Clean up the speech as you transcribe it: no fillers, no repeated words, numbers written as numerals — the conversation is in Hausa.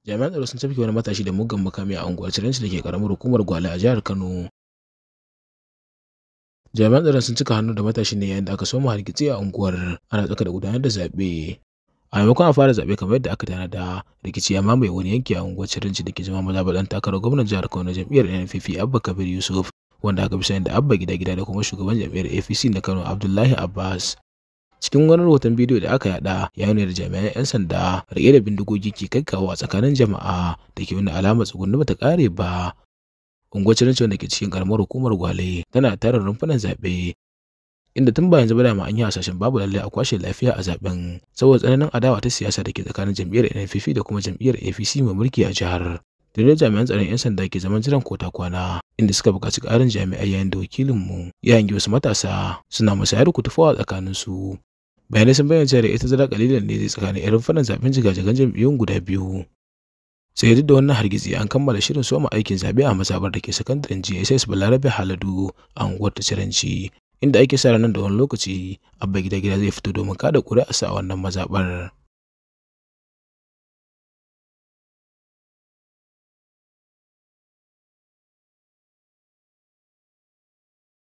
Jami'an tsaro sun cafke wani matashi da muggan makami a unguwar Ciranci da ke karamar hukumar Gwale a jihar Kano. Jami'an tsaron sun cika hannu da matashin ne yayin da aka soma hargitsi a unguwar ana tsaka da gudanar da zaɓe. A maimakon a fara zaɓe kamar yadda aka tanada, rikici ya mamaye wani yanki a unguwar Ciranci da ke zama mazaɓar ɗan takarar gwamnan jihar Kano na jam'iyyar NNPP Abba Kabir Yusuf, wanda aka fi sani da Abba Gida Gida, da kuma shugaban jam'iyyar APC na Kano Abdullahi Abbas. Cikin wani rahoton bidiyo da aka yada, ya nuna da jami'an 'yan sanda riƙe da bindigogi ke kai kawo a tsakanin jama'a da ke nuna alamar tsugunni bata ƙare ba. Unguwar Ciranci, wanda ke cikin karamar hukumar Gwale, tana tarin rumfunan zaɓe, inda tun ba yanzu ba dama an yi hasashen babu lallai a kwashe lafiya a zaben saboda tsananin adawa ta siyasa da ke tsakanin jam'iyyar NNPP da kuma jam'iyyar APC mai mulki a jihar. Tuni jami'an tsaron 'yan sanda ke zaman jiran kota kwana, inda suka buƙaci ƙarin jami'ai, yayin da wakilinmu ya hangi wasu matasa suna musayar kutufawa tsakaninsu. Bayanai sun bayyana cewa da ita zara kalilan ne zai tsakanin 'yan rumfunan zaben jigajigan jam'iyyun guda biyu. Sai duk da wannan hargitsi, an kammala shirin soma aikin zaɓe a mazaɓar da ke sakandaren GSS Balarabe Haladu a unguwar ta Ciranci, inda ake sa ranar da wani lokaci Abba Gida Gida zai fito domin kada ƙuri'arsa a wannan mazaɓar.